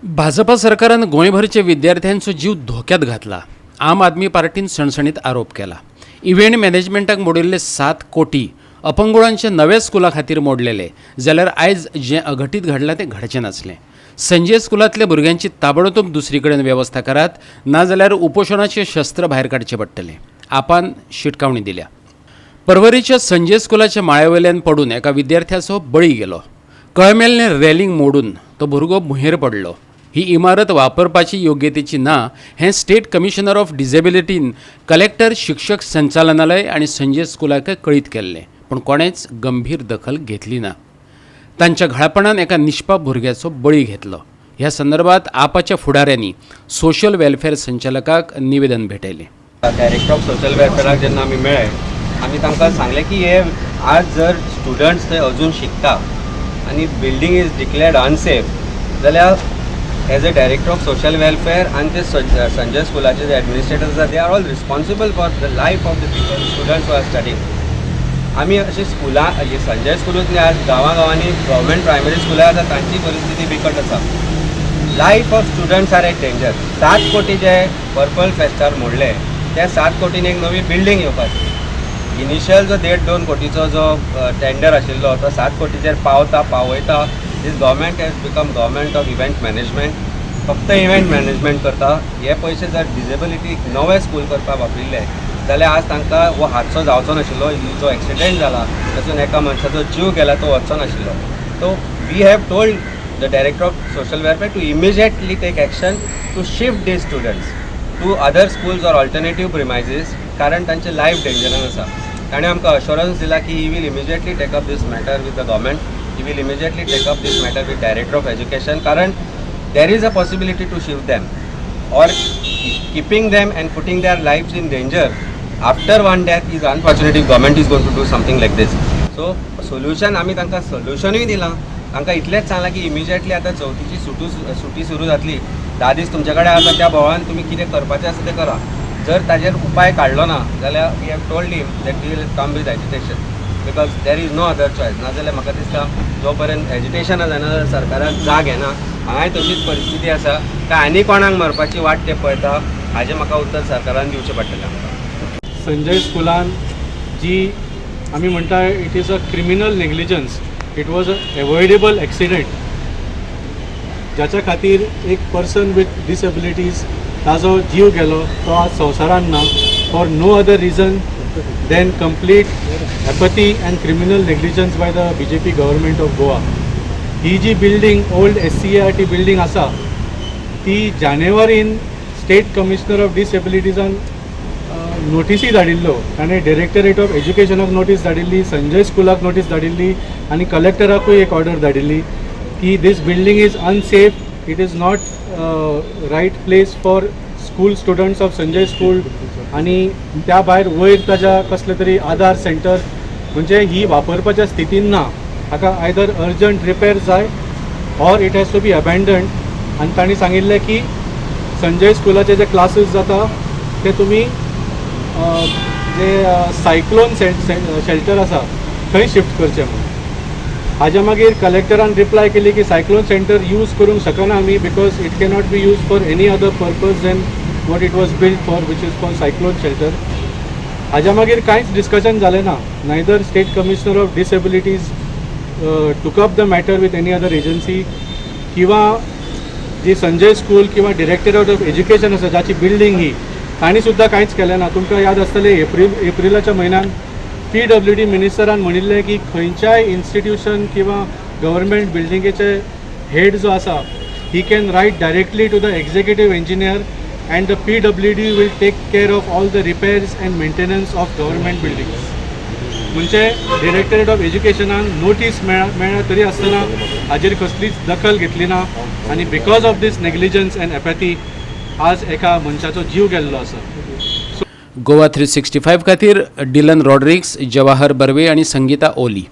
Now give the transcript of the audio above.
भाजपा सरकारान गोंयभरच्या विद्यार्थ्यांचो जीव धोक्यात घातला. आम आदमी पार्टीन सणसणीत आरोप केला. इव्हेंट मॅनेजमेंटाक मोडिल्ले 7 कोटी अपंगुळांच्या नव्या स्कुला खातीर मोडलेले जाल्यार आयज जें अघटीत घडलां तें घडचें नासलें. संजय स्कुलांतल्या भुरग्यांची ताबडतोब दुसरी कडेन वेवस्था करात, नाजाल्यार उपोशणाचें शस्त्र भायर काडचें पडटलें, आपान शिटकावणी दिल्या. पर्वरीच्या संजय स्कुलाच्या माळ्यावयल्यान पडून एका विद्यार्थ्याचो बळी गेलो. कळमेल्लें रेलिंग मोडून तो भुरगो भुंयेर पडलो. ही इमारत वापरपाची योग्यतेची ना हें स्टेट कमिशनर ऑफ डिसेबिलिटीन कलेक्टर, शिक्षक संचालनालय आनी संजय स्कुलाक कळीत केल्लें, पूण कोणेच गंभीर दखल घेतली ना. तांच्या घाळपणान एका निष्पाप भुरग्याचो बळी घेतलो. ह्या संदर्भात आपाच्या फुडाऱ्यांनी सोशल वेलफेअर संचालकाक निवेदन भेटयलें. डायरेक्टर ऑफ सोशल वेलफेअराक जेन्ना आमी मेळ्ळे, आमी तांकां सांगलें की हे आज जर स्टुडंट्स थंय अजून शिकता आनी बिल्डींग is declared unsafe जाल्यार as a director of social welfare आनी ते संजय स्कुलाचे जे एडमिनिस्ट्रेटर्स आसा, they are all responsible for the life of the people, students who are studying. आमी अशी स्कुलां, हे संजय स्कुलूच न्ही, आज गांवां गांवांनी गव्हर्मेंट प्रायमरी स्कुलां आसा, तांची परिस्थिती बिकट आसा. Life of students are at danger. 7 कोटी जे पर्पल फेस्टार मोडले, त्या 7 कोटीन एक नवी बिल्डींग येवपाची. इनिशियल जो देड 2 कोटीचो जो टेंडर आशिल्लो, तो 7 कोटीचेर पावता पावयता. This government has become government of event management. फक्त इव्हेंट मॅनेजमेंट करता. हे पयशे जर डिजेबिलिटी नवें स्कूल करपाक वापरिल्ले जाल्यार आज तांकां हो हादसो जावचो नाशिल्लो. जो एक्सिडेंट जाला, तातूंत एका मनशाचो जीव गेला, तो वचचो नाशिल्लो. So we have told the director of social welfare to immediately take action to shift these students to other schools or alternative premises, कारण तांचे लायफ डेंजरान आसा. ताणें आमकां अश्योरन्स दिला की he will immediately take up this matter with the government, he will immediately take up this matter with director of education, कारण there is a possibility to shift them, or keeping them and putting their lives in danger after one death is unfortunate if government is going to do something like this. So solution, आमी तांकां सोल्युशनूय दिलां. तांकां इतलेंच सांगलां की immediately आतां चवथीची सुटी सुरू जातली, 10 दीस तुमचे कडेन आसा, त्या बोवाळान तुमी कितें करपाचें आसा तें करा. जर ताजेर उपाय काडलो ना जाल्यार we have told him that we will come with agitation, because there is no other choice. नाजाल्यार म्हाका दिसता, जो पर्यंत एजिटेशनां जायना जाल्यार सरकाराक जाग येना. हांगाय तशीच परिस्थिती आसा काय आनी कोणाक मरपाची वाट ते पळयता, हाजें म्हाका उत्तर सरकारान दिवचें पडटलें आमकां. संजय स्कुलान जी आमी म्हणटा, it is a criminal negligence. It was a avoidable accident, ज्याच्या खातीर एक पर्सन विथ डिसेबिलिटीज, ताजो जीव गेलो. तो आज संवसारान ना, for no other reason than complete apathy and criminal negligence by the BJP government of Goa. He ji building, old SCERT building आसा, ती जानेवारीन स्टेट कमिशनर ऑफ डिसेबिलिटीजान नोटीसी धाडिल्ल्यो. ताणें डायरेक्टरेट ऑफ एज्युकेशनाक नोटीस धाडिल्ली, संजय स्कुलाक नोटीस धाडिल्ली आनी कलेक्टराकूय एक ऑर्डर धाडिल्ली की this building is unsafe, it is not right place for school students of Sanjay School. आनी त्या भायर वयर ताज्या कसले तरी आधार सेंटर, म्हणजे ही वापरपाच्या स्थितीन ना. हाका आयदर अर्जंट रिपेर जाय or it has to be abandoned. आनी तांणी सांगिल्लें की संजय स्कुलाचे जे क्लासीस जाता, ते तुमी जे सायक्लोन शेल्टर आसा थंय शिफ्ट करचे म्हणून. हाज्या मागीर कलेक्टरान रिप्लाय केली की सायक्लोन सेंटर यूज करूंक शकना आमी, because it cannot be use for any other purpose than what it was build for, which is for cyclone shelter. हाज्या मागीर कांयच डिस्कशन जालें ना. Neither State Commissioner of Disabilities took up the matter with any other agency, किंवा जी Sanjay school किंवा directorate of education आसा, जाची बिल्डींग ही, तांणी सुद्दां कांयच केलें ना. तुमकां याद आसतलें, एप्रिलाच्या म्हयन्यान पीडब्ल्यूडी मिनिस्टरान म्हणिल्लें की खंयच्याय इन्स्टिट्यूशन किंवा गव्हर्मेंट बिल्डिंगेचे हेड जो आसा, he can write directly to the executive engineer and the PWD will take care of all the repairs and maintenance of government buildings. म्हणजे डिरेक्टरेट ऑफ एज्युकेशनान नोटीस मेळ्ळा तरी आसतना हाजेर कसलीच दखल घेतली ना आनी because of this negligence and apathy आज एका मनशाचो जीव गेल्लो आसा. गोवा 365 खातीर डिलन रॉड्रिक्स, जवाहर बर्वे आणि संगीता ओली.